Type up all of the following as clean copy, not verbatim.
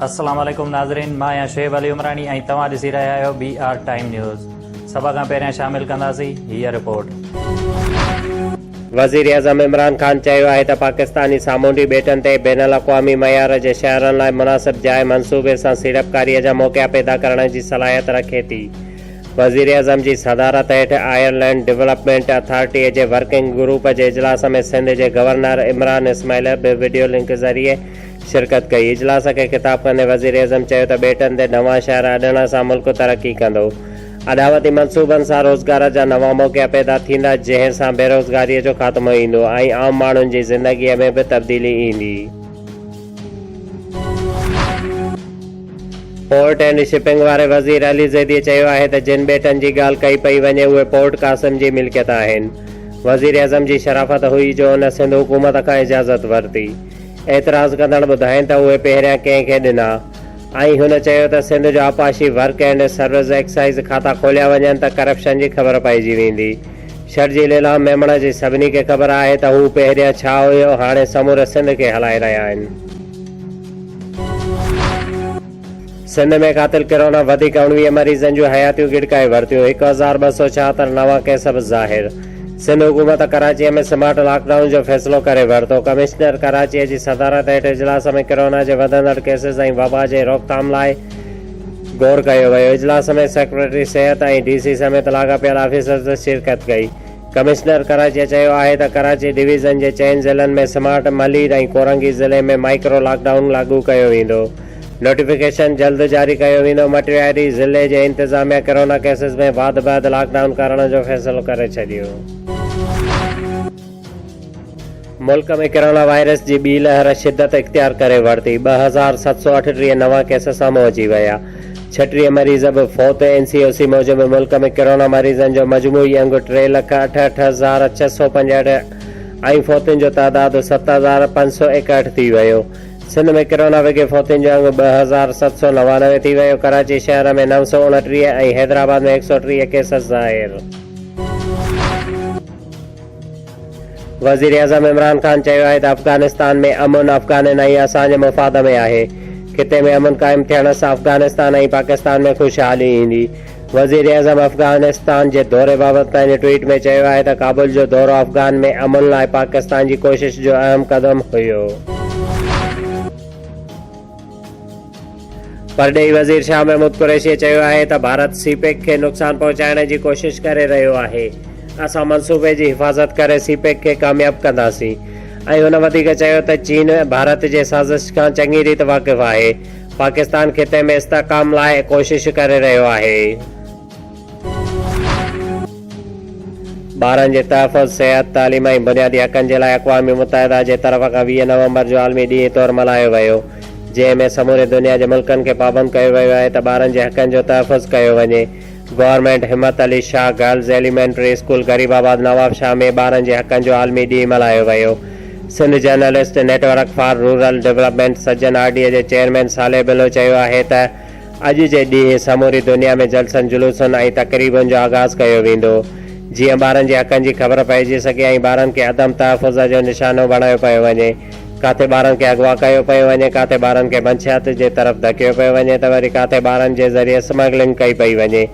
السلام عليڪم ناظرين مان آهيان شعيب علي عمراڻي ۽ توهان ڏسي رهيا آهيو بي آر ٽائيم نيوز سڀ کان پهريان شامل ڪنداسين هيء رپورٽ. وزيراعظم عمران خان چيو آهي ته پاڪستاني سامونڊي ٻيٽن تي بين الاقوامي معيار جي شهرن لاء مناسب جاء منصوبي سان سيڙپڪاري جا موقعا پيدا ڪرڻ جي صلاحيت رکي ٿي. وزيراعظم جي صدارت هيٺ آئرلينڊ ڊولپمينٽ اٿارٽي جي ورڪنگ گروپ جي اجلاس ۾ سنڌ جي گورنر عمران اسماعيل به وڊيو لنڪ ذريعي شرڪت ڪئي. اجلاس کي خطاب ڪندي وزيراعظم چيو ته ٻيٽن تي نوان شهر اڏڻ سان ملڪ ترقي ڪندو، اڏاوتي منصوبن سان روزگار جا نوان موقعا پيدا ٿيندا، جنهن سان بيروزگاري جو خاتمو ايندو ۽ عام ماڻهن جي زندگي ۾ به تبديلي ايندي. پورٽ اينڊ شپنگ واري وزير علي زيدي چيو آهي ته جن ٻيٽن جي ڳالهه ڪئي پئي وڃي اهي پورٽ قاسم جي ملڪيت آهن، وزيراعظم جي شرافت هئي جو ان سنڌ حڪومت کان اجازت ورتي. اعتراض ڪندڙ ٻڌائين ته اهي پهريان ڪنهن کي ڏنا ۽ هن چيو ته سنڌ جو آبپاشي ورڪ اينڊ سروس ايڪسائيز کاتا کوليا وڃن ته ڪرپشن جي خبر پئجي ويندي. شرجيل الهام ميمڻ جي سڀني کي خبر آهي ته هو پهريان ڇا هيو هاڻي سموري سنڌ کي هلائي رهيا آهن. سنڌ ۾ قاتل ڪرونا وڌيڪ 19 مريضن جون حياتيون ڳڙڪائي ورتيون، 1276 نوان ڪيس به ظاهر، سنڌ حڪومت ڪراچيء ۾ سمارٽ لاڪ ڊائون جو فيصلو ڪري ورتو، ڪمشنر ڪراچيء جي صدارت هيٺ اجلاس ۾ ڪرونا جي وڌندڙ ڪيسز ۽ وبا جي روڪٿام لاء غور ڪيو ويو، اجلاس ۾ سيڪريٽري صحت ۽ ڊي سي سميت لاڳاپيل آفيسرز شرڪت ڪئي. ڪمشنر ڪراچيء چيو آهي ته ڪراچي ڊويزن جي چئن ضلعن ۾ سمارٽ، ملير ۽ ڪورنگي ضلعي ۾ مائيڪرو لاڪ ڊائون لاڳو ڪيو ويندو، نوٽيفڪيشن جلد جاري ڪيو ويندو، مٽياري ضلعي جي انتظاميا ڪرونا ڪيسز ۾ واڌ بعد لاڪ ڊائون ڪرڻ جو فيصلو ڪري ڇڏيو. ملڪ ۾ ڪرونا وائرس جي ٻي لهر شدت اختيار ڪري ورتي، 2738 نوان ڪيس سامهون اچي ويا، 36 مريض به فوت، اين سي او سي موجب ملڪ ۾ ڪرونا مريضن جو مجموعي انگ 3,68,665 ۽ فوتين جو تعداد 7561 ٿي ويو، سنڌ ۾ ڪرونا وگهي فوتين جو انگ 2799 ٿي ويو، ڪراچي شهر ۾ 929 ۽ حيدرآباد ۾ 130 ڪيس ظاهر. وزيراعظم عمران خان چيو آهي ته افغانستان ۾ امن افغانين ۽ اسان جي مفاد ۾ آهي، خطي ۾ امن قائم ٿيڻ سان افغانستان ۽ پاڪستان ۾ خوشحالي ايندي. وزيراعظم افغانستان جي دوري بابت پنهنجي ٽوئيٽ ۾ چيو آهي ته ڪابل جو دورو افغان ۾ امن لاء پاڪستان جي ڪوشش جو اهم قدم هيو. پرڏيهي وزير شاهه محمود قريشي چيو آهي ته ڀارت سي پيڪ کي نقصان پهچائڻ جي ڪوشش ڪري رهيو آهي، اسان منصوبي جي حفاظت ڪري سي پيڪ کي ڪامياب ڪنداسين ۽ هن وڌيڪ چيو ته چين ڀارت جي سازش کان چڱي ريت واقف آهي، پاڪستان خطي ۾ استحڪام لاء ڪوشش ڪري رهيو آهي. ٻارن جي تحفظ، صحت، تعليم ۽ بنيادي حقن جي لاء اقوام متحده جي طرف کان 20 نومبر جو عالمي ڏينهن طور ملهايو ويو، جنهن ۾ سموري دنيا جي ملڪن کي پابند ڪيو ويو آهي ته ٻارن جي حقن جو تحفظ ڪيو وڃي. Government Himmat Ali Shah girls elementary school Gharibabad Nawabshah ۾ ٻارن جي حقن جو عالمي ڏينهن ملهايو ويو. Sindh journalist network for rural development Sajjan R D جي چيئرمين صالح بلو چيو آهي ته اڄ جي ڏينهن سموري دنيا ۾ جلسن جلوسن ۽ تقريبن جو آغاز ڪيو ويندو، جيئن ٻارن جي حقن جي خبر پئجي سگهي ۽ ٻارن کي عدم تحفظ جو نشانو بڻايو پيو وڃي، ڪاٿي ٻارن کي اغوا ڪيو پيو وڃي، ڪاٿي ٻارن کي منشيات جي طرف ڌڪيو پيو وڃي ته وري ڪاٿي ٻارن جي ذريعي اسمگلنگ ڪئي پئي وڃي،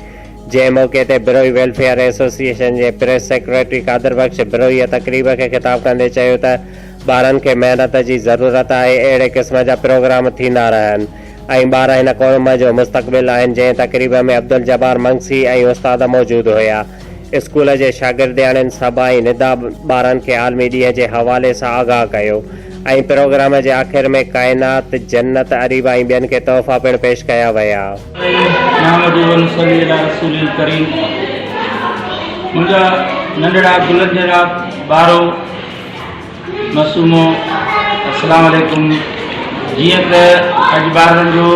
جنهن موقعي تي بروهي ويلفيئر ايسوسيئيشن جي پريس سيڪريٽري قادر بخش بروهيء تقريب کي خطاب ڪندي چيو ته ٻارن کي محنت جي ضرورت آهي، اهڙي قسم جا پروگرام ٿيندا رهن. ۽ ٻار هن قوم جو مستقبل آهن جنهن تقريب ۾ عبدالجبار منگسي ۽ استاد موجود هيا. اسڪول جي شاگردياڻين صبا ۽ ندا ٻارن کي عالمي ڏينهن جي حوالي سان آگاهه ڪيو ۽ پروگرام جي آخر ۾ ڪائنات، جنت، اريبا ۽ ٻين کي تحفا پڻ پيش ڪيا ويا. نحمده ونصلي علي رسوله الڪريم منهنجا ننڍڙا گلن جهڙا ٻارو معصومو السلام عليڪم جيئن ته اڄ ٻارڙن جو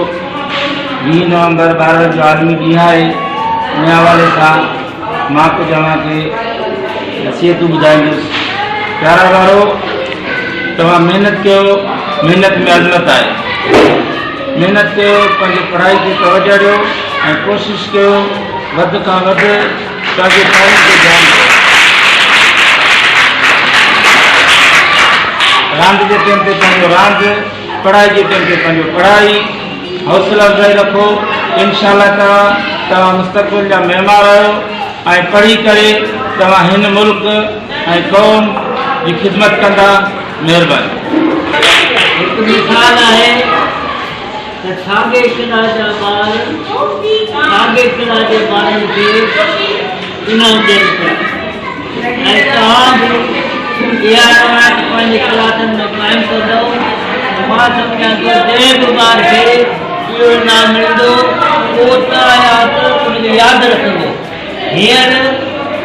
20 نومبر ٻارڙن جو عالمي ڏينهن آهي ان حوالي سان مان ڪجهه اوهان کي نصيحتون ٻڌائيندس پيارا ٻارو توهان محنت ڪيو محنت ۾ عظمت آهي محنت ڪيو پنهنجي پڙهائي کي توجه ڏيو ۽ ڪوشش ڪيو وڌ کان وڌ پنهنجي تعليم تي ڌيان ڏيو. راند جي ٽيم تي پنهنجو راند، پڙهائي جي ٽيم تي پنهنجو پڙهائي. حوصله افزائي رکو انشاء الله تعالي توهان مستقبل جا معمار آهيو ۽ پڙهي ڪري توهان هن ملڪ ۽ قوم جي خدمت ڪندا مهرباني. هڪ مثال آهي ته ساڳئي ڪلاس جا ٻار ساڳئي ڪلاس جي ٻارن کي انعام ڏين پيا ۽ توهان به اها روايت پنهنجي ڪلاسن ۾ قائم ڪندؤ ته مان سمجهان ٿو جنهن به ٻار کي اهو انعام ملندو اهو تاحيات ان کي ياد رکندو. هينئر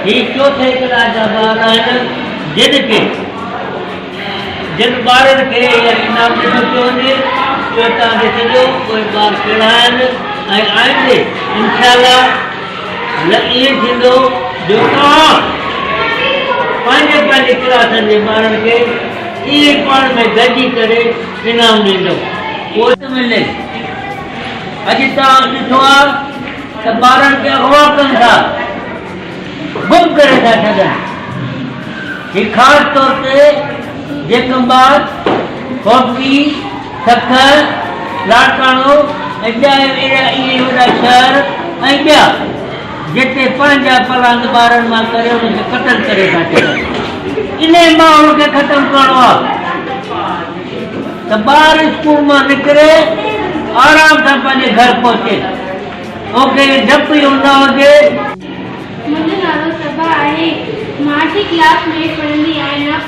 هي چوٿين ڪلاس جا ٻار آهن جن کي جن ٻارن کي هينئر انعام ڏنو پيو وڃي اهي توهان ڏسجو اهي ٻار ڪهڙا آهن ۽ آئندي انشاء الله ائين ٿيندو جو توهان پنهنجي پنهنجي ڪلاسن جي ٻارن کي ائين پاڻ ۾ گڏجي ڪري انعام ڏيندؤ. پوء ته ملي. اڄ توهان ڏٺو آهي ته ٻارن کي اغوا ڪن ٿا، گم ڪري ٿا ڇڏن. هي خاص طور تي جيڪب آباد، ڪوٽڙي، سکر، لاڙڪاڻو ۽ ٻيا اهڙا اهي وڏا شهر ۽ ٻيا جتي پنهنجا پلاند ٻارن مان ڪري انهن کي قتل ڪري ٿا ڇڏن. انهي ماحول کي ختم ڪرڻو آهي ته ٻار اسڪول مان نڪري آرام سان پنهنجي گهر پهچي ان کي ڊپ اهو نه هجي. منهنجو نالو صبا آهي. مان ٽين ڪلاس ۾ پڙهندي آهيان.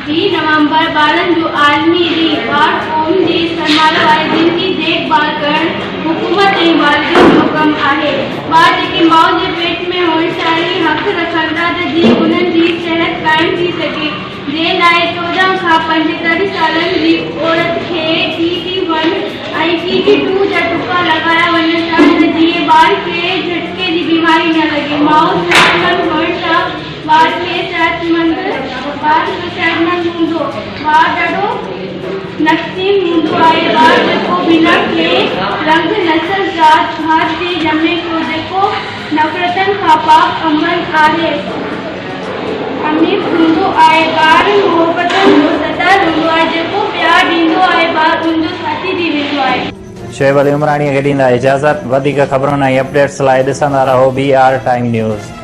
20 نومبر ٻارن جو عالمي ڏينهن ٻار قوم جي سرمايو آهي جن جي ديک ڀال ڪرڻ حڪومت ۽ والدين جو ڪم آهي. ٻار جيڪي ماء جي پيٽ ۾ هئڻ سان ئي حق رکن ٿا ته جيئن انهن جي صحت قائم ٿي سگهي جنهن لاء 14 کان 35 سالن جي عورت کي ٽي ٽي ون ۽ ٽي ٽي ٽو جا ٽڪا لڳايا وڃن ٿا ته جيئن ٻار کي جهٽڪي جي بيماري نه لڳي. ماء صحتمند هئڻ سان ٻار کي صحتمند ٻار به صحتمند هوندو. ٻار ڏاڍو نفسين هوندو آهي. ٻار جيڪو بنا ڪنهن رنگ، نسل، ذات ڀات جي ڄمي ٿو، جيڪو نفرتن کان پاڪ امن آهي، امير هوندو آهي. ٻار محبتن جو سردار هوندو آهي. جيڪو پيار ڏيندو آهي، ٻار ان جو ساٿي ٿي ويندو آهي. شعيب علي عمراڻيء کي ڏيندا اجازت. وڌيڪ خبرن ۽ اپڊيٽس لاء ڏسندا رهو بي آر ٽائيم نيوز.